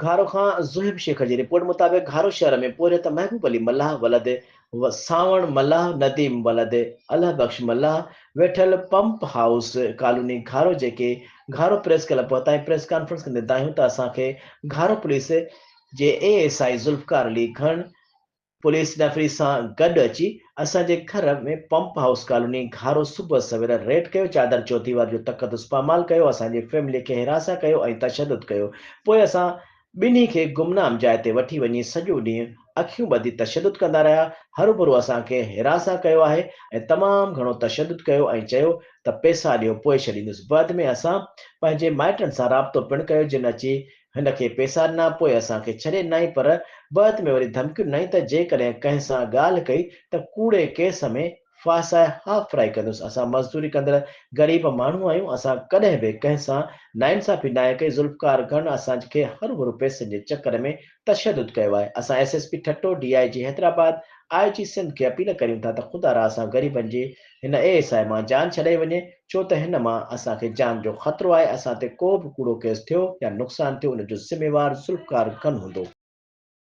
گهارو کان زوهيب شيخ جي رپورٽ مطابق گهارو شهر ۾ پورهيت محبوب علي ملاح ولد سانوڻ ملاح، نديم ولد الهه بخش ملاح ويٺل پمپ هائوس ڪالوني گهارو جيڪي گهارو پريس ڪلب پهتا ۽ پريس ڪانفرنس ڪندي دانهيون ته اسان کي گهارو پوليس جي A S I Zulfiqar Ali Ghan police نفري سان گڏ اچي اسان جي گهر ۾ پمپ هائوس ڪالوني گهارو صبح سوير ريڊ ڪيو چادر چوڌيوار جو تقدس پامال ڪيو اسان جي فيملي کي هراسان ڪيو ۽ تشدد ڪيو پوء اسان ٻنهي کي گمنام جاء تي وٺي وڃي سڄو ڏينهن اکيون ٻڌي تشدد ڪندا رهيا هروڀرو اسان کي هراسان ڪيو آهي ۽ تمام گهڻو تشدد ڪيو ۽ چيو ته پئسا ڏيو پوء ڇڏيندس بعد ۾ اسان پنهنجي مائٽن سان رابطو پڻ ڪيو جن اچي هن کي پئسا ڏنا پوء اسان کي ڇڏي ڏنائين پر بعد ۾ وري ڌمڪيون ڏنائين ته جيڪڏهن ڪنهن سان ڳالهه ڪئي ته ڪوڙي ڪيس ۾ ڦاسائي هاف فرائي ڪندس اسان مزدوري ڪندڙ غريب ماڻهو آهيون اسان ڪڏهن به ڪنهن سان ناانصافي ناهي ڪئي ذوالفقار گهڻ اسان کي هروڀرو پئسن جي چڪر ۾ تشدد ڪيو آهي اسان S S P Thatta D I G Hyderabad I G Sindh کي اپيل ڪريون ٿا ته خدا را اسان غريبن جي هن اي ايس I مان جان ڇڏائي وڃي، ڇو ته هن مان اسان کي جان جو خطرو آهي، اسان تي ڪو به ڪوڙو ڪيس ٿيو يا نقصان ٿيو ان جو ذميوار ذوالفقار گن هوندو.